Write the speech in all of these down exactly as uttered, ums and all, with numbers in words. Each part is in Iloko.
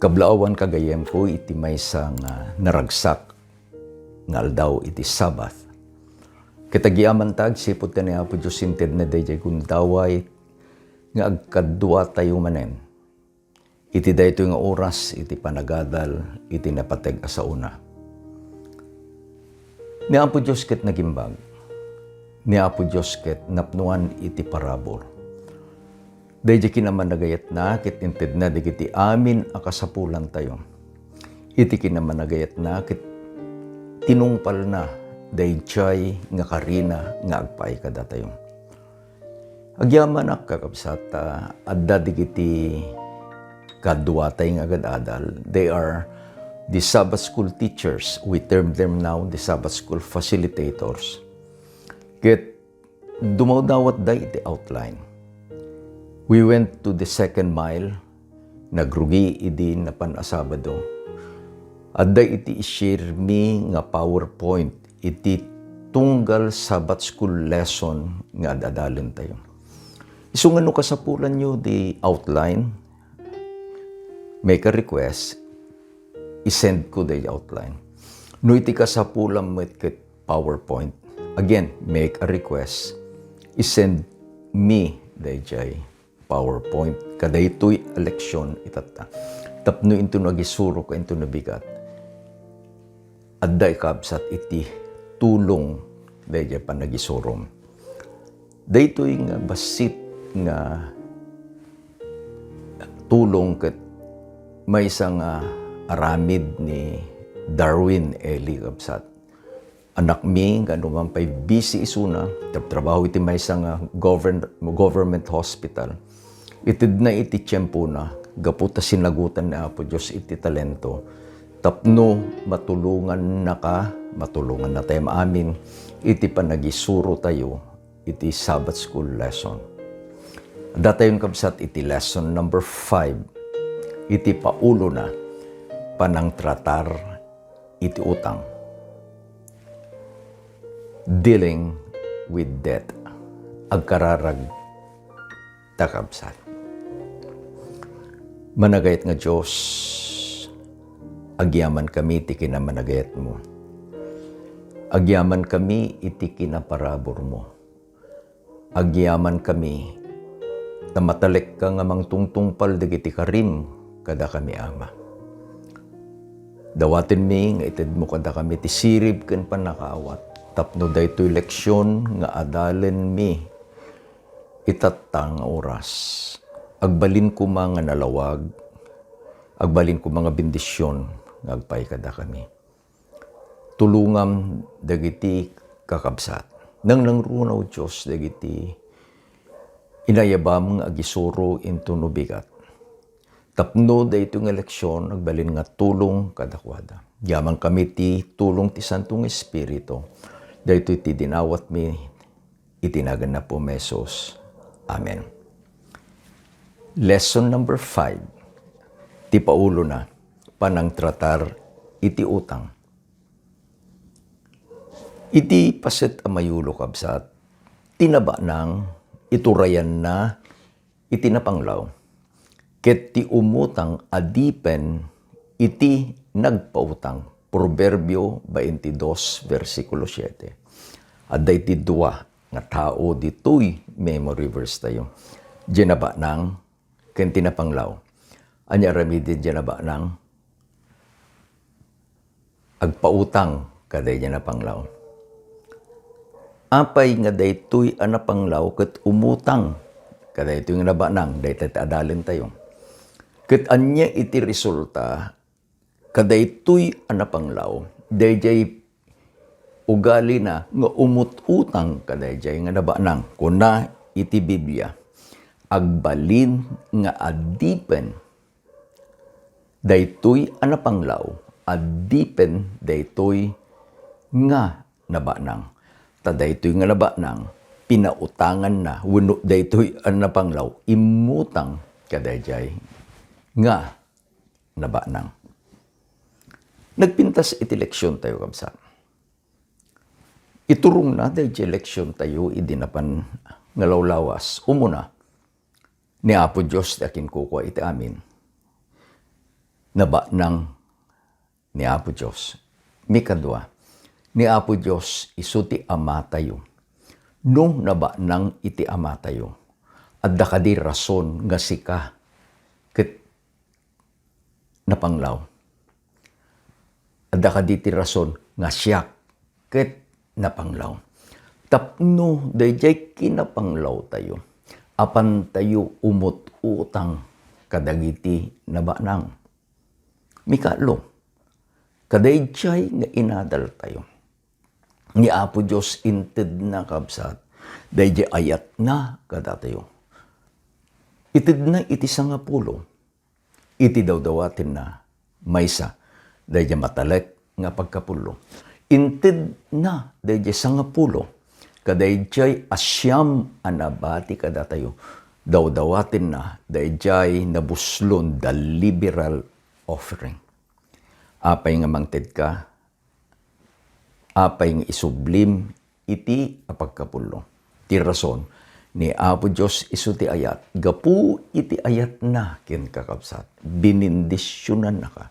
Kablaawan, kagayyemko, iti maysa nga naragsak nga aldaw iti Sabbath. Ket agyamanta, agsipud ta ni Apo Dios intedna daydiay gundaway nga agkaduatayo manen iti daytoy nga oras iti panagadal iti napateg a saona. Ni Apo Dios ket nagimbag. Ni Apo Dios ket napnoan iti parabur. Daydiay kinamanagayatna ket intedna dagiti amin a kasapulantayo. Iti kinamanagayatna ket tinungpalna daydiay nga karina nga agpaay kadatayo. Agyamanak, kakabsat, ta adda dagiti kaduatay nga agad-adal. They are the Sabbath school teachers. We term them now the Sabbath school facilitators. Ket dumawdawatda iti outline. We went to the second mile, nagrugi idi napan a Sabado. Adda iti i-share mi nga PowerPoint iti tunggal Sabbath School lesson nga ad-adalentayo. Isu nga no kasapulanyo di outline, make a request, i-send ko di outline. No iti kasapulam met ket PowerPoint, again, make a request, i-send me dayjay PowerPoint kadaytoy a leksyon itatta. Tapno inton agisurok, inton nabigat, adda ikabsat iti tulong dayjay panagisurom. Daytoy nga bassit nga tulong ket maysa nga aramid ni Darwin Eli, kabsat. Anakmi, nga anuman pay busy isuna, trabtrabaho iti maysa nga govern-, government hospital. Itedna iti tiempona, gapu ta sinagutan ni Apo Dios iti talento, tapno matulongannaka, matulongannatayo amin iti panagisuro tayo iti Sabbath School lesson. Adda tayon, kabsat, iti lesson number five, iti paulona, panangtratar iti utang. Dealing with debt. Agkararag ta, kabsat. Managayat nga Dios, agyamankami iti kinamanagayatmo. Agyamankami iti kinaparaburmo. Agyamankami ta matalekka nga mangtungtungpal dagiti karim kadakami, Ama. Dawatenmi nga itedmo kadakami ti sirib ken pannakaawat tapno daytoy leksion nga adalenmi itatta nga oras, agbalin koma nga nalawag, agbalin koma nga bendision nga agpaay kadakami. Tulongam dagiti kakabsat. Nangnangruna, O Dios, dagiti inayabam nga agisuro intono bigat. Tapno daytoy nga leksion agbalin nga tulong kadakuada. Agyamankami ti tulong ti Santo nga Espiritu. Daytoy ti dinawatmi iti nagan ni Apo Jesus. Amen. Lesson number five. Ti paulona, panangtratar iti utang. Iti paset a mayulo, kabsat, ti nabanang iturayanna iti napanglaw, ket ti umutang adipen iti nagpautang. Proverbio twenty-two, bersikulo siete. Adda iti dua nga tao ditoy memory verse tayo. Diay nabanang ken ti napanglaw. Ania aramiden diay nabanang? Agpautang kadaydiay napanglaw. Apay nga daytoy a napanglaw ket umutang kadaytoy nga nabanang, dayta ti adalentayo? Ket ania iti resulta kadaytoy a napanglaw? Daydiay ugalina nga umut-utang kadaydiay nga nabanang. Kuna iti Biblia, agbalin nga adipen daytoy a napanglaw, adipen daytoy nga nabanang. Ta daytoy nga nabanang, pinautanganna, wenno daytoy a napanglaw, immutang kadaydiay nga nabanang. Nagpintas iti leksion tayo, kabsat. Iturongna daydiay leksion tayo idi napan nga lawlawas. Umuna, ni Apo Dios ti akinkukua iti amin. Nabanang ni Apo Dios. Mikadua, ni Apo Dios isu ti Amatayo. No nabanang iti Amatayo, adda kadi rason nga sika ket napanglaw? Adda kadi ti rason nga siak ket napanglaw? Tapno daydiay kinapanglawtayo, apantayo umut-utang kadagiti nabanang. Mikatlo, kadaydiay nga inadaltayo, ni Apo Dios intedna, kabsat, daydiay ayatna kadatayo. Itedna iti sangapulo iti dawdawatenna maysa daydiay matalek nga pagkapullo. Intedna daydiay sangapulo kadaydiay a siam a nabati kadatayo. Dawdawatenna daydiay nabuslon, the liberal offering. Apay nga mangted ka? Apay nga isublim iti a pagkapullo? Ti rason, ni Apo Dios isu ti ayat. Gapu iti ayatna ken, kakabsat, binindisionannaka.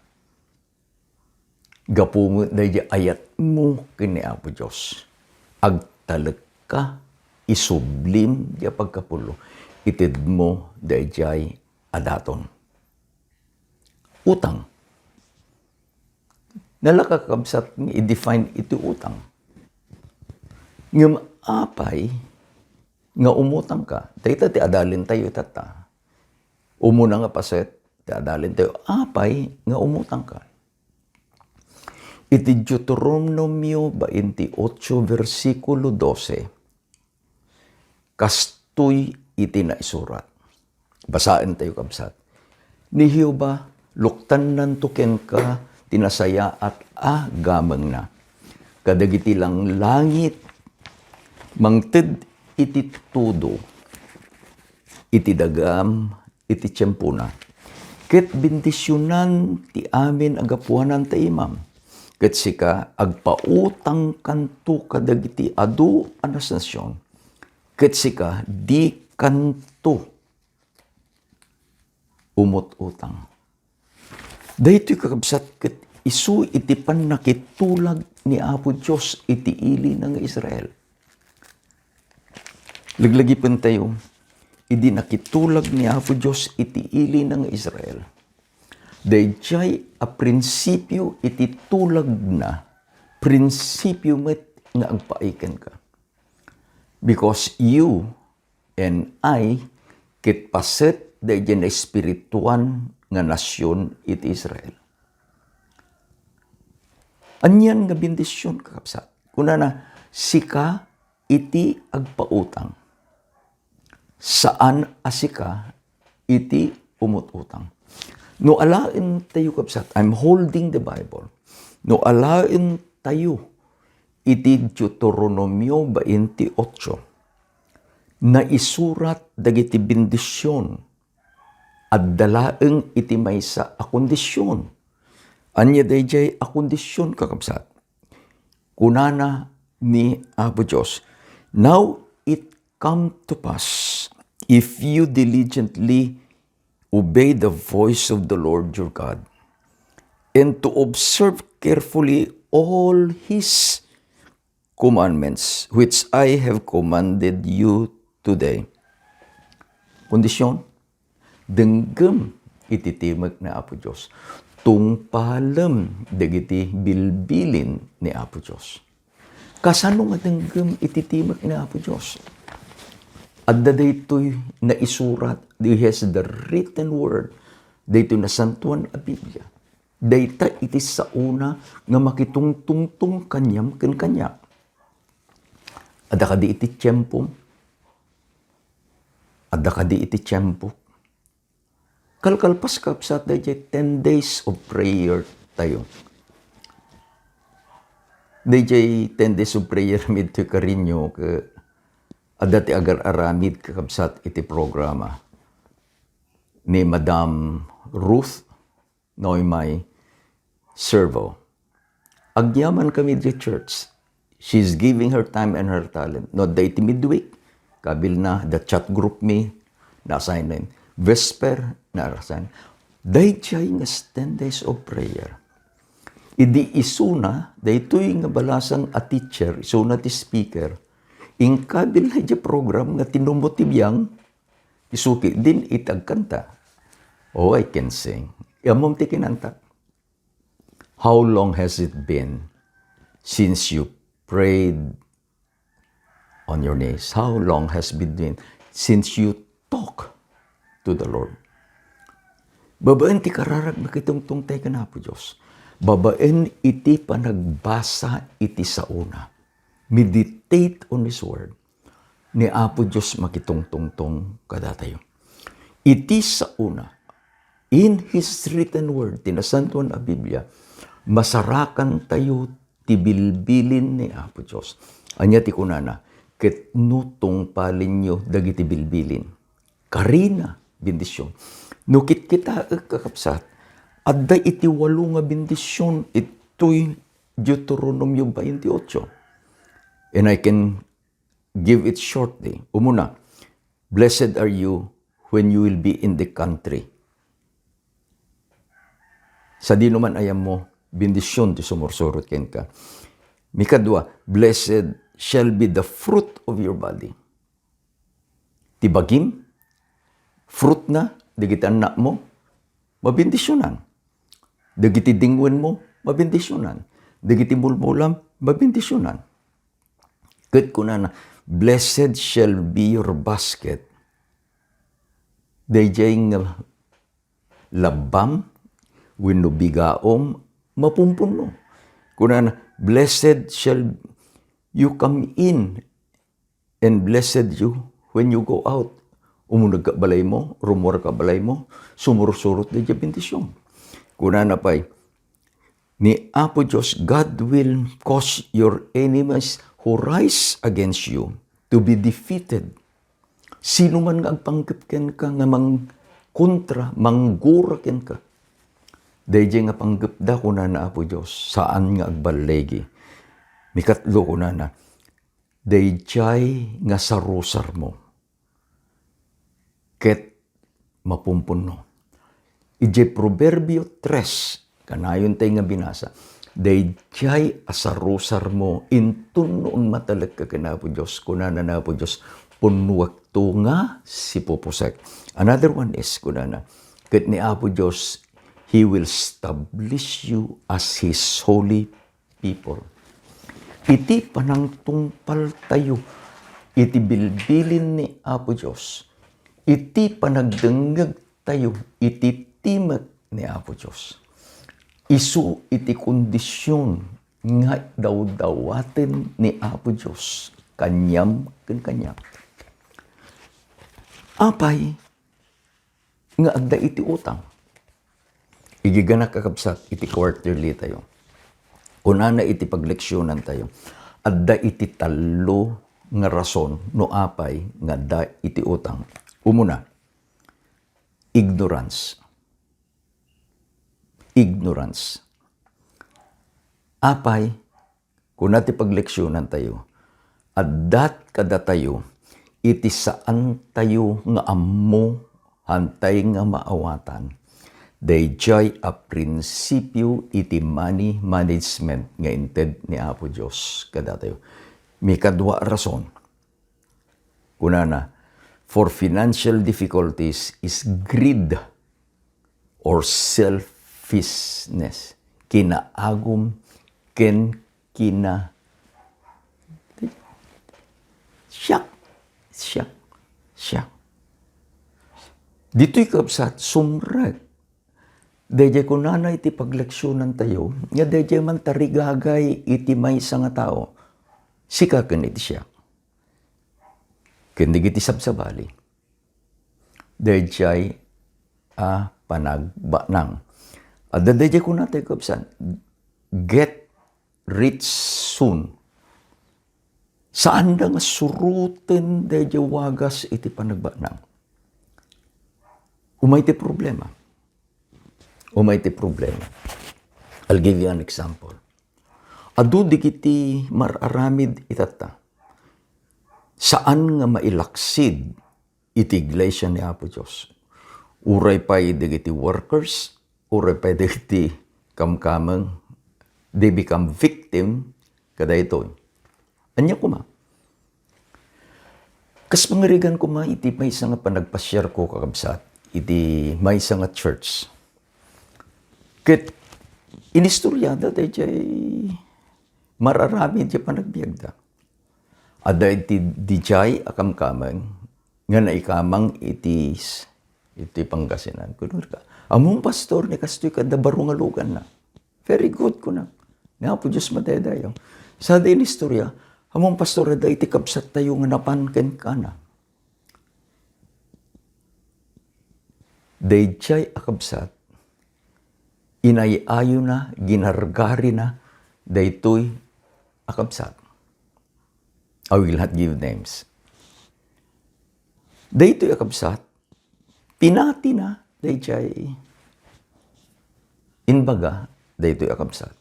Gapu met daydiay ayatmo ken ni Apo Dios, agtalekka, isublim diay a pagkapullo, itedmo daydiay a daton. Utang. Nalaka, kabsat, nga i-define iti utang. Ngem apay nga umutangka? Dayta ti adalintayo tatta. Umuna nga paset ti adalintayo, apay nga umutangka? Iti Deuteronomio bainti otso, bersikulo dose, kastoy iti naisurat. Basaentayo, kabsat. Ni Jehovah, luktannanto kenka ti nasayaat a gamengna. Kadagiti langlangit, mangted iti tudo, iti dagam, iti tiempona. Ket bendisionan ti amin a gapuanan ta imam. Ket sika, agpautangkanto kadagiti adu a nasion. Ket sika, dikanto umut-utang. Daytoy, kakabsat, ket isu iti pannakitulag ni Apo Dios iti ilina nga Israel. Laglagipentayo, idi nakitulag ni Apo Dios iti ilina nga Israel, daydiay a prinsipio iti tulagna, prinsipio met nga agpaay kenka. Because you and I ket paset daydiay naespirituan nga nasion iti Israel. Anian nga bendision, kakabsat? Kunana, sika iti agpautang. Saan a sika iti umut-utang. No alaentayo, kabsat, I'm holding the Bible. No alaentayo iti Deuteronomio bainti otso, naisurat dagiti bendision, adda laeng iti maysa a kondision. Ania daydiay a kondision, kakabsat? Kunana ni Apo Dios, "Now it come to pass, if you diligently obey the voice of the Lord your God, and to observe carefully all his commandments, which I have commanded you today." Kondisyon, denggem iti timek ni Apo Dios. Tungpalem dagiti bilbilin ni Apo Dios. Kasano nga denggem iti timek ni Apo Dios? Adda daytoy naisurat, he has the written word, daytoy nasantoan a Biblia. Dayta iti saona nga makitungtungtong kaniam ken kaniak. Adda kadi iti tiempom? Adda kadi iti tiempo? Kalkalpas, kabsat, daydiay ten days of prayer tayo. Daydiay ten days of prayer mi ditoy Carino, ket adda ti agar-aramid, kakabsat, iti programa ni Madam Ruth Noymay Servo. Agyaman kami di church. She's giving her time and her talent. No, daytoy midweek, kabil na, the chat group mi, na-assign na yun. Vesper, na-assign. Daydiay nga ten days of prayer. Idi isuna, daytoy nga balasang a teacher, isuna ti speaker, inkabelna idiay program nga tinummo ti biang, isuki din iti agkanta. Oh, I can sing. Ammom ti kinanta? How long has it been since you prayed on your knees? How long has been since you talk to the Lord? Babaen ti kararag makitungtungtay ken Apo Dios. Babaen iti panagbasa iti saona. Meditate on His Word. Ni Apo Dios makitungtungtong kadatayo. Iti saona, in His written word, ti nasantoan a Biblia, masarakantayo ti bilbilin ni Apo Dios. Ania ti kunana? Ket no tungpalenyo dagiti bilbilin, karina bendision. No kitkitaek, kakabsat, adda iti walo nga bendision itoy Deuteronomio twenty-eight. And I can give it shortly. Umuna, "Blessed are you when you will be in the country." Sadino man a yammo, bendision ti sumursurot kenka. Mikadua, "Blessed shall be the fruit of your body." Ti bagim, fruitna, dagiti annakmo, mabendisionan. Dagiti dingwenmo, mabendisionan. Dagiti mulmulam, mabendisionan. Ket kunana, "Blessed shall be your basket." Daydiay nga labbam wenno bigaom, mapumpunno. Kunana, "Blessed shall you come in, and blessed you when you go out." Umunegka balaymo, rummuarka balaymo, sumursurot daydiay bendision. Kunana pay, ni Apo Dios, "God will cause your enemies who rise against you to be defeated." Sino man nga agpanggep kenka nga mangkontra, manggura kenka, daydiay nga panggepda, kunana Apo Dios, saan nga agballigi. Mikatlo, kunana, daydiay nga sarusarmo ket mapumpunno. Idiay Proverbio tres, kanayon tay nga binasa, daydiay a sarusarmo inton no ummatalekka ken Apo Dios, kunana ni Apo Dios, "Punnuekto nga sipupusek." Another one is, kunana, ket ni Apo Dios, "He will establish you as His holy people." Iti panangtungpaltayo iti bilbilin ni Apo Dios, iti panagdengngegtayo iti timek ni Apo Dios, isu iti kondision nga dawdawaten ni Apo Dios kaniam ken kaniak. Apay nga adda iti utang. Igiganak, kakabsat, iti quarterly tayo. Kunana iti pagleksyonan tayo, adda iti tallo nga rason no apay nga adda iti utang. Umuna, ignorance. Ignorance. Apay, kuna ti pagleksyonan tayo, addat kadatayo iti saan tayo nga ammo, hantay nga maawatan daydiay a prinsipio iti money management nga inted ni Apo Dios kadatayo. Mikadua a rason, kunana, "For financial difficulties is greed or selfishness." Kinaagum ken kina-, siak, siak, siak. Ditoy, kabsat, sumrek. Daydiay kunana iti pagleksyonan tayo, nga daydiay man tarigagay iti maysa nga tao. Sika ken iti siak. Ken dagiti sabsabali. Daydiay a panagbanang. Adda daydiay kunatayo, kabsat, "Get rich soon." Saanda nga suroten daydiay wagas iti panagbanang. Umay ti problema. Umay ti problema. I'll give you an example. Adu dagiti mar-aramid itatta. Saan nga mailaksid iti iglesia ni Apo Dios. Uray pay dagiti workers, uray pay dagiti kamkameng, they become victim kadaytoy. Ania koma? Kas pangarigan koma iti maysa nga panagpasiarko, kakabsat, iti maysa nga church. Ket inistoriada daydiay mararamid ti panagbiagda. Adda iti dijay a kamkameng nga naikamang iti s-, iti Pangasinan. Kunana, "Ammom, pastor, ni kastoy kadda baro nga luganna." "Very good," kuna. "Ni Apo Dios madaydayaw." Sada inistorya, "Ammom, pastor, adda iti kabsattayo nga napan kenkana." Daydiay a kabsat, inay-ayona, ginargarina daytoy a kabsat. I will not give names. Daytoy a kabsat, pinatina daydiay imbaga daytoy a kabsat.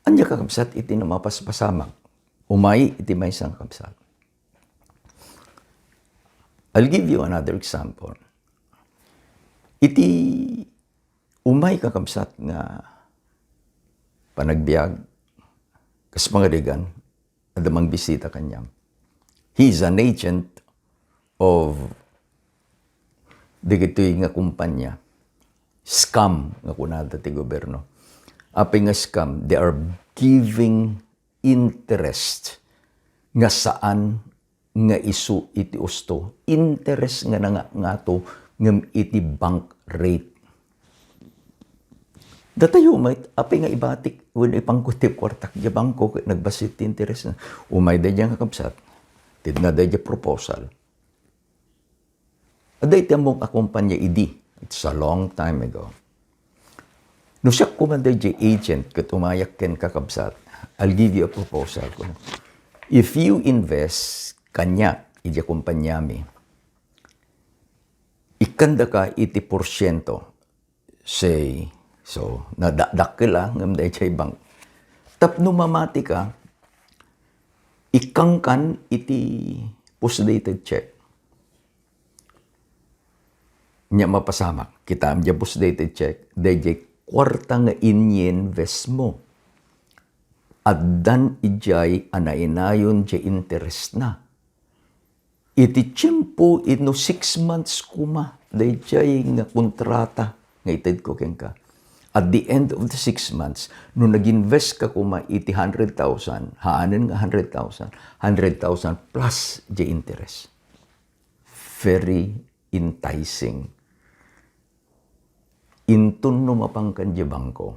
Ania, kakabsat, iti napaspasamak? Umay iti maysa nga kabsat. I'll give you another example. Iti umay, kakabsat, nga panagbiag, kas pangarigan, adda mangbisita kaniam. He is an agent of dagitoy nga kumpanya. Scam nga kunada ti gobyerno. Apay nga scam? They are giving interest nga saan nga isu iti usto. Interest nga nangangato ngem iti bank rate. Datayo met, apay nga ibatik wenno ipangko ti kuartak diay bangko ket nagbassit ti interest na. Umay daydiay nga kabsat, itedna daydiay proposal. Adda iti ammok a kumpanya idi. It's a long time ago. No siak koma daydiay agent ket umayak ken, kakabsat, I'll give you a proposal. If you invest kaniak idiay kumpanyami, ikkandaka iti porsiento, say, so, nadakdakkel a ngem daydiay bank. Tapno mamatika, ikkangkan iti postdated check. Nia mapasamak, kitaem diay postdated check, daydiay kuarta nga inyinvest mo. Addan idiay a nainayon diay interest na. Iti tiempo, ino six months koma daydiay nga kontrata nga itedko kenka. At the end of the six months, no nag-invest ka koma iti hundred thousand, haanen nga hundred thousand, hundred thousand plus diay interest. Very enticing. Inton no mapanka diay bangko,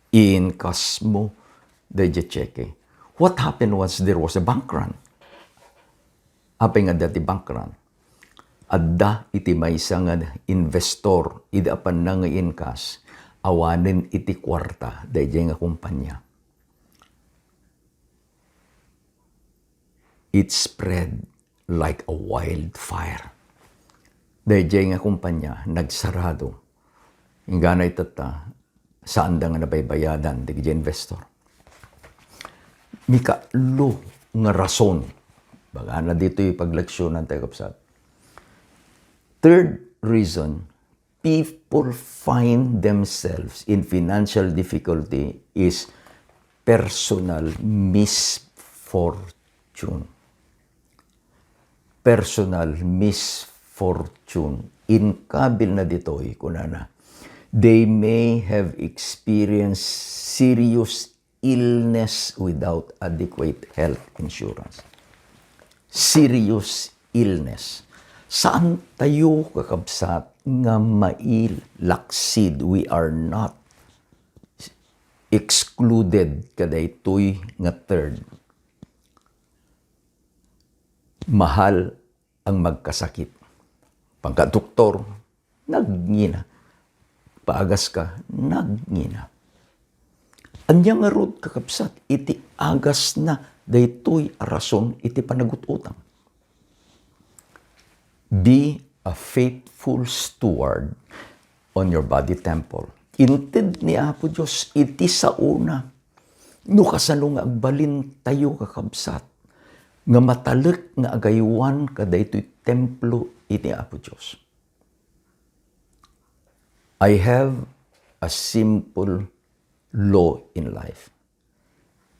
i-encash mo daydiay cheque. What happened once there was a bank run? Apay nga adda ti bank run? Adda iti maysa nga investor, idi apanna nga i-encash, awanen iti kuarta daydiay nga kumpanya. It spread like a wildfire. Daydiay nga kumpanya, nagsarado. Inggana itatta, saanda nga nabaybayadan dagiti investor. Mikatlo nga rason, bagana ditoy pagleksionan tayo, kabsat. Third reason, people find themselves in financial difficulty is personal misfortune. Personal misfortune. Inkabilna ditoy, kunana, they may have experienced serious illness without adequate health insurance. Serious illness. Saan tayo, kakabsat, nga mailaksid? We are not excluded kadaytoy nga third. Mahal ang magkasakit. Pangkadoktor, nagngina. Paagas ka, nagngina. Ania ngarud, kakabsat, iti agasna daytoy a rason iti panagut-utang? Be a faithful steward on your body temple. Inted ni Apo Dios iti saona. No kasano nga agbalin tayo, kakabsat, nga matalek nga agaywan kadaytoy templo iti Apo Dios. I have a simple law in life.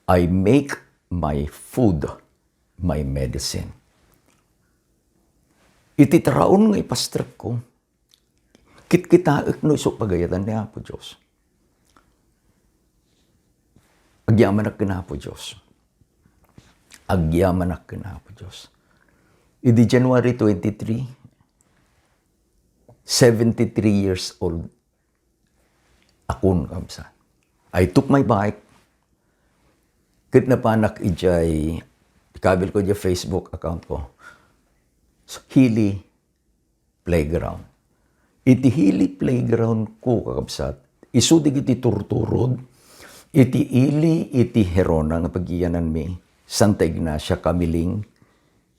I make my food my medicine. Iti taraon nga ipastrekko, kitkitaek no isu pagayatan ni Apo Dios. Agyamanak ken Apo Dios. Agyamanak ken Apo Dios. Idi January twenty-three, seventy-three years old akon, kabsat. I took my bike, ket napanak idiay, kabil ko idiay Facebook account ko, Hilly Playground. Iti Hilly Playground ko, kakabsat, isu dagiti turturod iti ili iti Gerona nga pagiyananmi, Santa Ignacia, Camiling,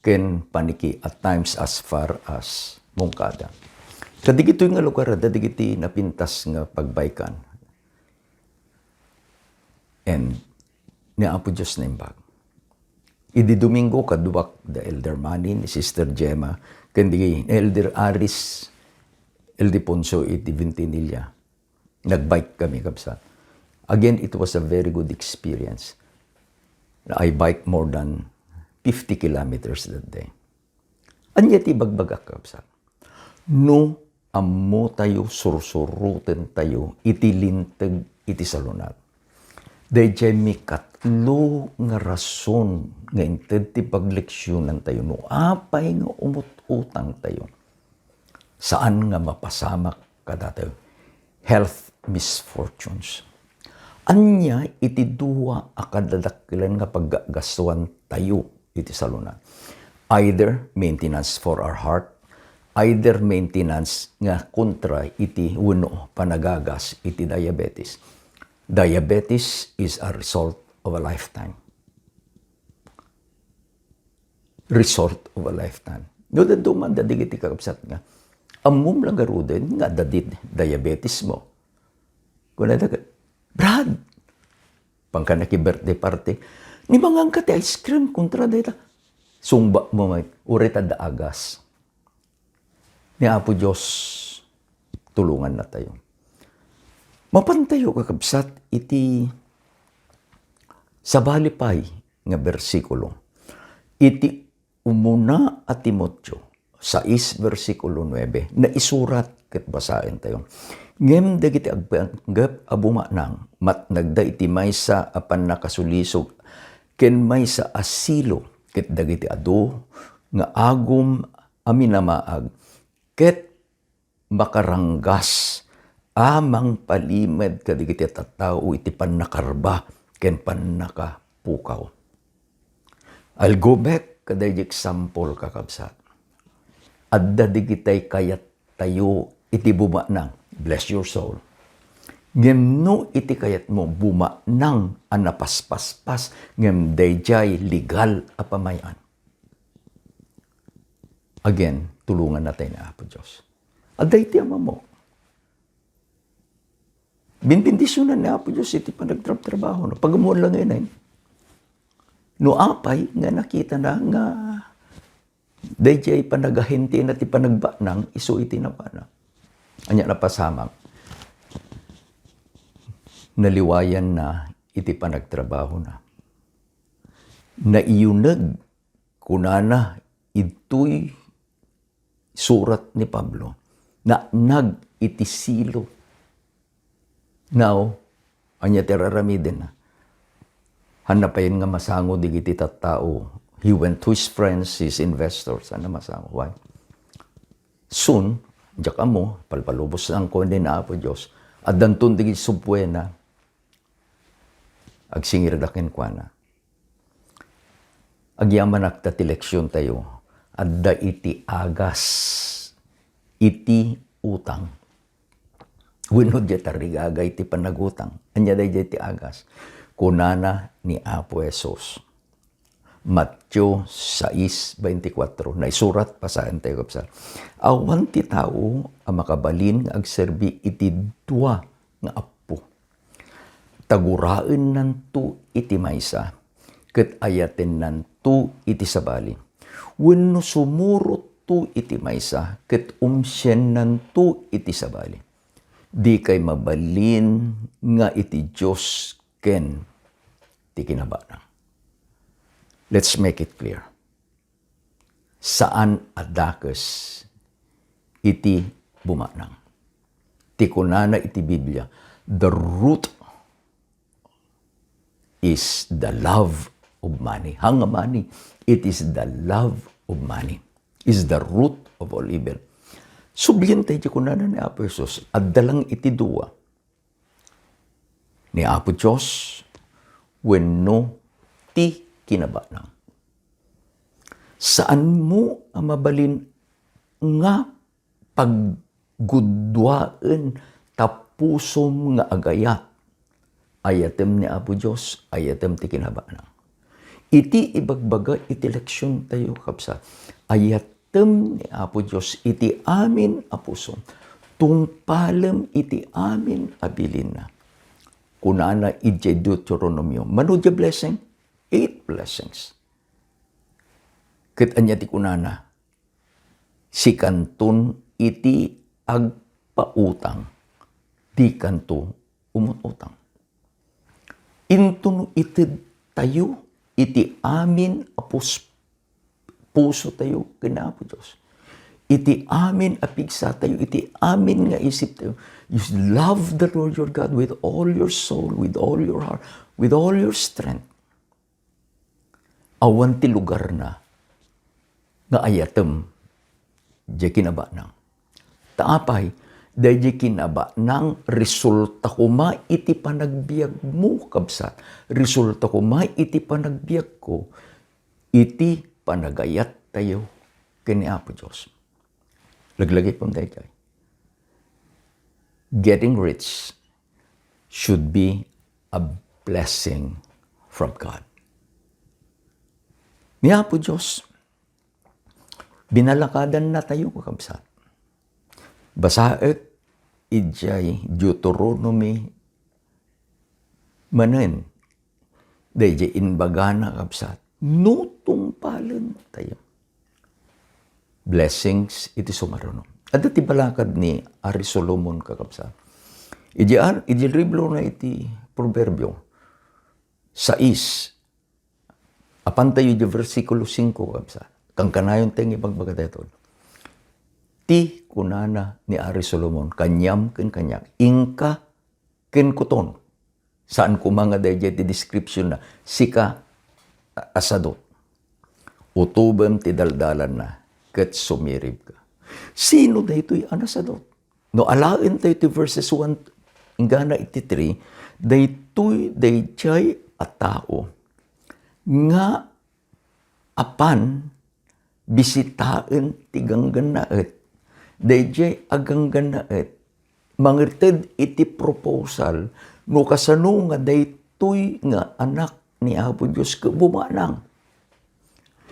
ken Paniqui, at times as far as Moncada. Kadagitoy nga lugar, adda dagiti napintas nga pagbaykan. And ni Apo Dios naimbag. Idi Domingo, kaduak da Elder Manny, ni Sister Gemma, ken di Elder Aris Ildefonso iti Ventanilla. Nagbike kami, kabsat. Again, it was a very good experience. I bike more than fifty kilometers that day. Ania ti ibagbagak, kabsat? No ammotayo, sursurotentayo iti linteg iti salunat, daydiay mikatlo nga rason nga inted ti pagleksionantayo no apay nga umut-utangtayo. Saan nga mapasamak kadatayo. Health misfortunes. Ania iti dua a kadadakkelan nga paggagassuantayo iti salunat? Either maintenance for our heart, either maintenance nga kontra iti wenno panagagas iti diabetes. Diabetes is a result of a lifetime. Result of a lifetime. No, dadduma, dadigiti kakabsat nga, ammom la ngaruden nga adda di diabetes mo. Kunada ket, "Brad, pangka naki birthday party, ni manganka ti ice cream kontra dayta." Sungbat mo met, uray ta adda agas. Ni Apo Dios, tulongannatayo. Mapantayo, kakabsat, iti sabali pay nga bersikulo. Iti umuna a Timoteo sais, bersikulo nuebe, naisurat ket basaentayo. Ngem dagiti agpanggep a bumanang, matnagda iti maysa a pannakasulisog ken maysa a silo, ket dagiti adu nga agum a minamaag, ket makaranggas a mangpalimed kadagiti tattao iti pannakarba ken pannakapukaw. I'll go back kadaydi example, kakabsat. Adda digitay kayattayo iti bumanang, bless your soul. Ngem no iti kayatmo bumanang a napaspaspas, ngem daydiay legal a pamayan. Again, tulongannatay ni Apo Dios. Adda iti amamo. Binbendisionan ni Apo Dios iti panagtrabtrabaho, no? Pagamuan lang ngayon, eh. No apay nga nakita na nga daydiay panagahente na ti panagbanang isu iti napanak. Ania napasamak? Naliwayan na iti panagtrabaho na. Naiyuneg, kunana, idtoy surat ni Pablo, naanag iti silo. Now, ania ti ar-aramidenna? Hanna payen nga masango digiti tattao. He went to his friends, his investors. Hanna masango. Why? Soon, diak ammo, palpalubos lang ko ni Apo Dios. Addanton digiti subwena. Agsingirda kenkuana. Agyamanak ta ti leksiontayo, adda iti agas iti utang. Wenno diay tarigagay ti panagutang. Ania daydiay ti agas? Kunana ni Apo Jesus. Mateo sais veinticuatro, naisurat, basaentayo, kabsat. Awan ti tao a makabalin nga agserbi iti dua nga appo. Ta guraennanto iti maysa, ket ayatennanto sumurotto iti sabali, wenno sumurotto iti maysa ket umsiennanto iti sabali. Dikay mabalin nga iti Dios ken ti kinabanang. Let's make it clear. Saan a dakes iti bumanang. Ti kunana iti Biblia, the root is the love of money. Hanga money, it is the love of money. Is the root of all evil. Sublien tayo ti kunana ni Apo Jesus, adda lang iti dua. Ni Apo Dios wenno ti kinabanang. Saanmo a mabalin nga paggudduaen ta pusom nga agayat. Ayatem ni Apo Dios, ayatem ti kinabanang. Iti ibagbaga iti leksion tayo, kabsat, ayatem ni Apo Dios iti amin a pusom, tungpalem iti amin a bilinna. Kunana idiay Deuteronomio, mano diay blessing? Eight blessings. Ket ania ti kunana? Sikanton iti agpautang, dikanto umut-utang. Inton ited tayo iti amin a pus-, puso tayo ken Apo Dios. Iti amin a pigsa tayo, iti amin nga isip tayo. You love the Lord your God with all your soul, with all your heart, with all your strength. Awan ti lugarna nga ayatem diay kinabanang. Ta apay, daydiay kinabanang resulta koma iti panagbiagmo, kabsat. Resulta koma iti panagbiagko, iti panagayat tayo ken ni Apo Dios. Laglagipem daydiay. Getting rich should be a blessing from God. Ni Apo Dios, binalakadanna tayo, kakabsat. Basaek idiay Deuteronomy manen, daydiay imbagana, kabsat, no tungpalen tayo. Blessings iti sumaruno. Adda ti balakad ni Ari Solomon, kakabsat. Idi ar-, idi libro na iti Proverbio, sais, apan tayo di versikulo singko, kabsat. Kankanayon tayo nga ibagbaga daytoy. Ti kunana ni Ari Solomon, kaniam ken kaniak, inka ken kuton. Saan koma nga daydiay ti description na, sika a, a sadot. Utobem ti daldalanna, ket sumiribka. Sino daytoy a nasadot? No alaentayo ti verses one inggana iti three, daytoy daydiay a tao nga apan bisitaen ti ganggannaet. Daydiay a ganggannaet, mangited iti proposal no kasano nga daytoy nga anak ni Apo Dios ket bumanang.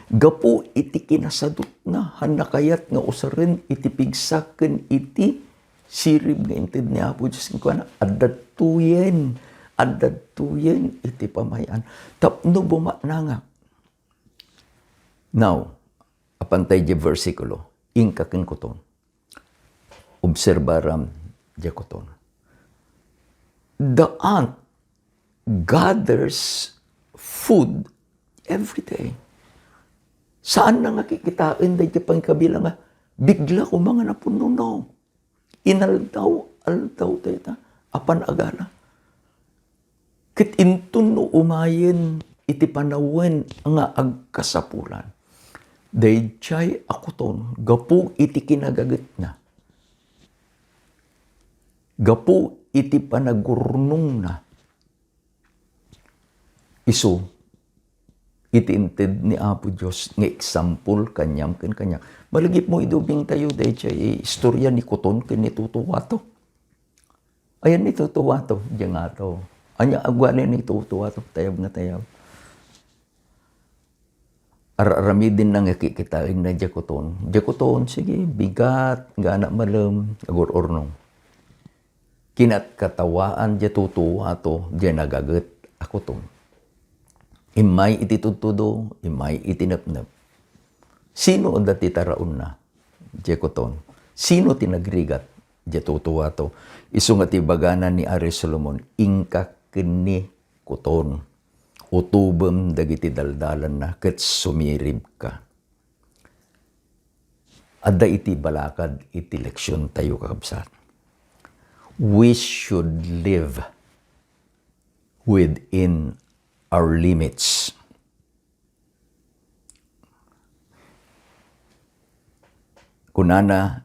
Gapu iti kinasadutna, han nakayat nga usaren iti pigsa ken iti sirib nga inted ni Apo Dios, kuana, adda tuyen, adda tuyen iti pamay-an tapno bumanangak. Now, apan tay di versikulo, inka ken kuton. Obserbaram di kuton. The ant gathers food every day. Saan na nga kikitaen daydi pangkabilang nga bigla ko mga napuno, no? Inaldaw-aldaw dayta, apan agala. Ket inton no umayen iti panawen nga agkasapulan, daydiay a kuton gapu iti kinagagetna, gapu iti panagurnongna, isu iti inted ni Apo Dios nga example kaniam ken kaniak. Malagipmo, idubing tayo daydiay istorya ni Kuton ken ni Tutuwato. Ayan ni Tutuwato, diay ngato. Ania agwali ni Tutuwato, tayab nga tayab. Ar-aramidin na nga kikitaen na diay Kuton. Diay Kuton, sige, bigat, gana malem, agur-urnong. Kinatkatawaan diay Tutuwato, diay nagaget a kuton. Immay iti tudtudo, immay iti nepnep. Sino adda ti taraonna? Diay kuton. Sino ti nagrigat? Diay tutuato. Isu nga ti ibagana ni Ari Solomon, "Inka ken ni kuton. Utobem dagiti daldalanna ket sumiribka." Adda iti balakad iti leksiontayo, kakabsat. We should live within our limits. Kunana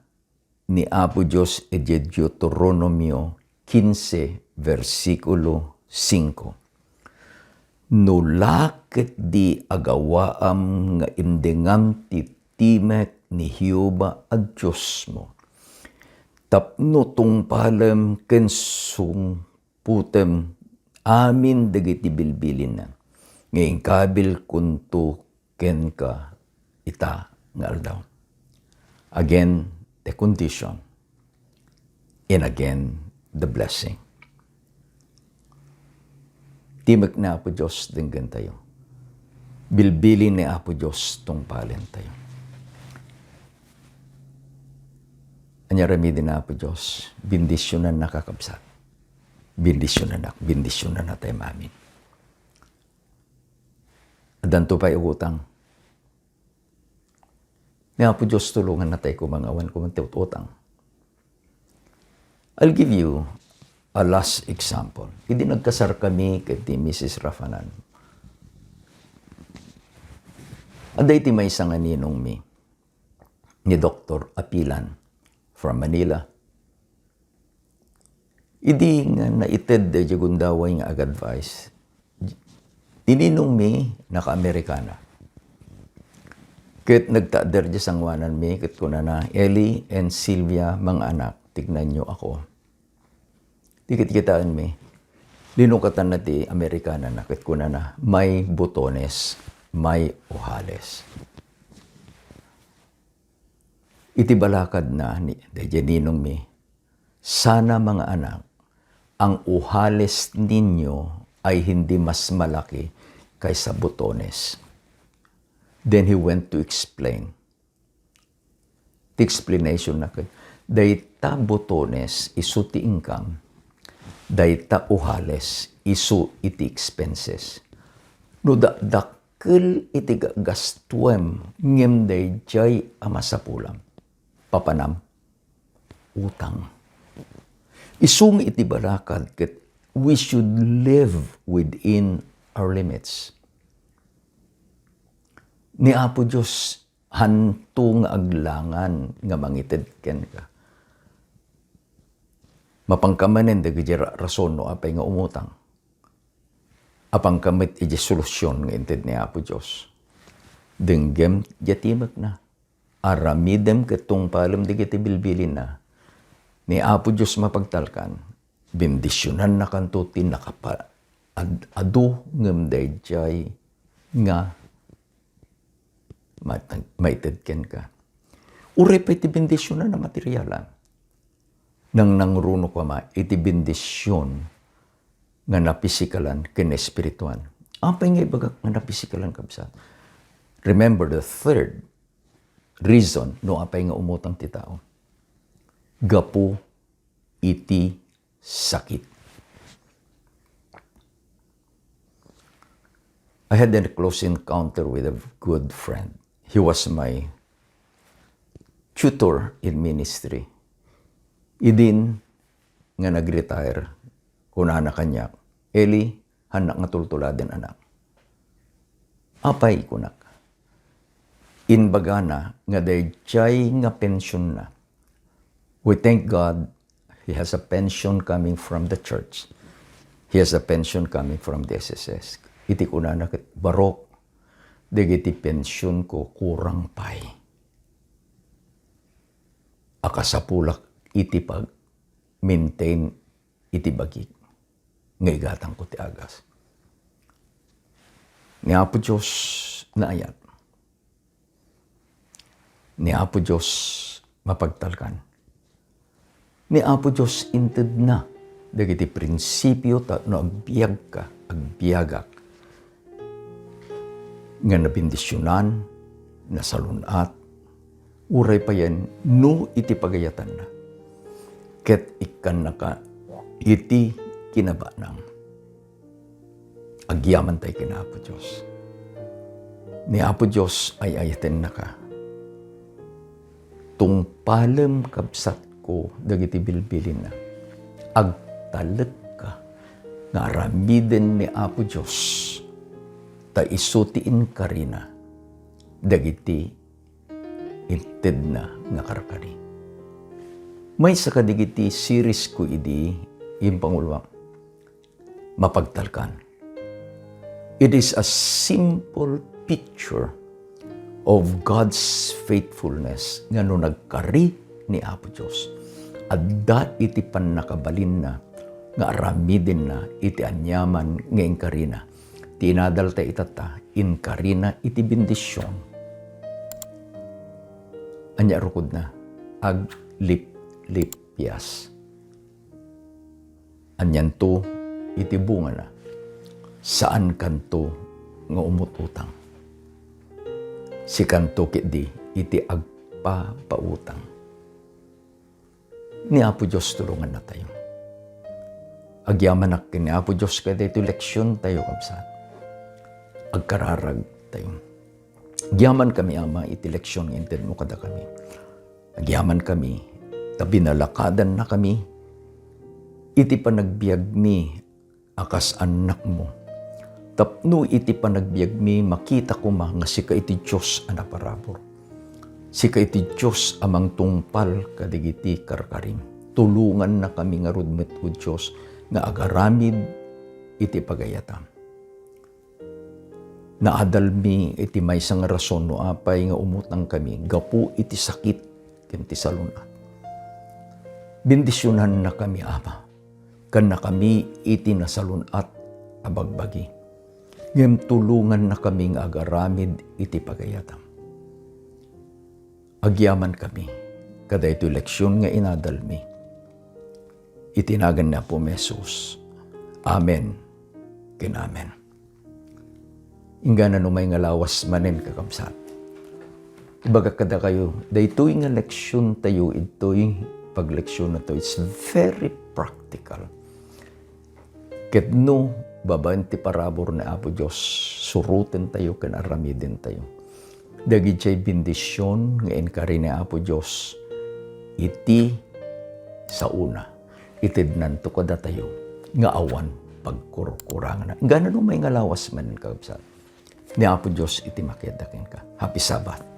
ni Apo Dios iti Deuteronomio kinse, bersikulo singko, "No la ketdi agawaam nga imdengam ti timek ni Jehovah a Diosmo, tapno tungpalem ken sung-, putem amin dagiti bilbilinna nga inkabilkonto kenka ita nga aldaw." Again, the condition, and again, the blessing. Timek ni Apo Dios, denggentayo. Bilbilin ni Apo Dios, tungpalentayo. Ania aramiden ni Apo Dios? Bendisyonanna, kakabsat. Bendisyonannak, bendisyonanna tayo amin. Addanto pay agutang. Ni Apo Dios, tulonganna tayo koma nga awan koma ti ut-utang. I'll give you a last example. Idi nagkasarkami ket ni Missus Rafanan, adda iti maysa nga ninongmi, ni Doktor Apilan from Manila. Idi nga naited daydiay gundaway nga ag-advise, ti ninongmi naka-Amerikana. Ket nagtader diay sangoananmi ket kunana, "Eli and Sylvia, mga anak, tignanyo ako." Ti kitkitaenmi, linukatanna ti Amerikanana ket kunana, "May botones, may ojales." Iti balakadna ni, daydiay ninongmi, "Sana, mga anak, ang ojales ninyo ay hindi mas malaki kaysa botones." Then he went to explain. Ti explanation na ket, dayta botones isu ti income, dayta ojales isu iti expenses. No dakdakkel iti gagastuem ngem daydiay a masapulam, papanam, utang. Isu nga iti balakad ket we should live within our limits. Ni Apo Dios, hanto nga aglangan nga mangited kenka. Mapanka manen dagiti ra-, rason no apay nga umutang. Apanka met iti solusyon nga inted ni Apo Dios. Denggem diay timekna. Aramidem ket tungpalem dagiti bilbilinna. Ni Apo Dios mapagtalkan, bendisionannakanto ti nakapa-, ad-, adu ngem daydiay nga mat-, maited kenka. Uray pay ti bendisionan a materialan. Nangnangruno koma iti bendision nga napisikalan ken espirituan. Apay nga ibagak nga napisikalan, kabsat? Remember the third reason no apay nga umutang ti tao. Gapu iti sakit. I had a close encounter with a good friend. He was my tutor in ministry. Idin nga nag-retire, kunana kaniak, "Eli, hannak nga tultuladen, anak." "Apay?" kunak. Imbagana nga daydiay nga pensionna. We thank God, he has a pension coming from the church. He has a pension coming from the S S S. Iti kunana ket, "Barok, dagiti pensionko kurang pay. Akasapulak iti pag-maintain iti bagik nga igatangko ti agas." Ni Apo Dios naayat. Ni Apo Dios mapagtalkan. Ni Apo Dios intedna dagiti prinsipio tapno agbiagka, agbiagak nga nabendisionan, nasalun-at, uray payen no iti pagayatanna. Ket ikkannaka iti kinabanang. Agyamantay ken Apo Dios. Ni Apo Dios ay-ayatennaka. Tungpalem, kabsatko, dagiti bilbilinna. Agtalekka nga aramiden ni Apo Dios, ta isu ti inkarina dagiti intedna nga karkari. Maysa kadagiti series ko idi, iyang panguloan, mapagtalkan. It is a simple picture of God's faithfulness nga no nagkari ni Apo Dios, adda iti pannakabalinna nga aramidenna iti aniaman nga inkarina. Ti inadalta itatta, inkarina iti bendision. Ania rukodna? Agliplippias. Anianto iti bungana? Saankanto nga umut-utang. Sikanto ketdi iti agpapautang. Ni Apo Dios tulongannatayo. Agyamanak ken ni Apo Dios kadaytoy leksiontayo, kabsat. Agkararagtayo. Agyamankami, Ama, iti leksion nga intedmo kadakami. Agyamankami ta binalakadannakami iti panagbiagmi a kas annakmo. Tapno iti panagbiagmi, makita koma nga sika iti Dios a naparabur. Sika iti Dios a mangtungpal kadagiti karkarim. Tulongannakami ngarud met, O Dios, nga agaramid iti pagayatam. Naadalmi iti maysa nga rason no apay nga umutangkami gapu iti sakit ken ti salun-at. Bendisionannakami, Ama. Kannakami iti nasalun-at a bagbagi. Ngem tulongannakami nga agaramid iti pagayatam. Agyamankami kadaytoy leksion nga inadalmi. Iti nagan ni Apo Jesus. Amen ken amen. Inggana no may nga lawas manen, kakabsat. Ibagak kadakayo, daytoy nga leksiontayo, idtoy pagleksionnatayo, it's very practical. Ket no, babaen ti parabur ni Apo Dios, surotentayo ken aramidentayo dagidiay bendision nga inkari ni Apo Dios iti saona, itednanto kadatayo nga awan pagkurkurangana. Inggana no may nga lawas manen, kakabsat. Ni Apo Dios iti makiadda kenka. Happy Sabbath.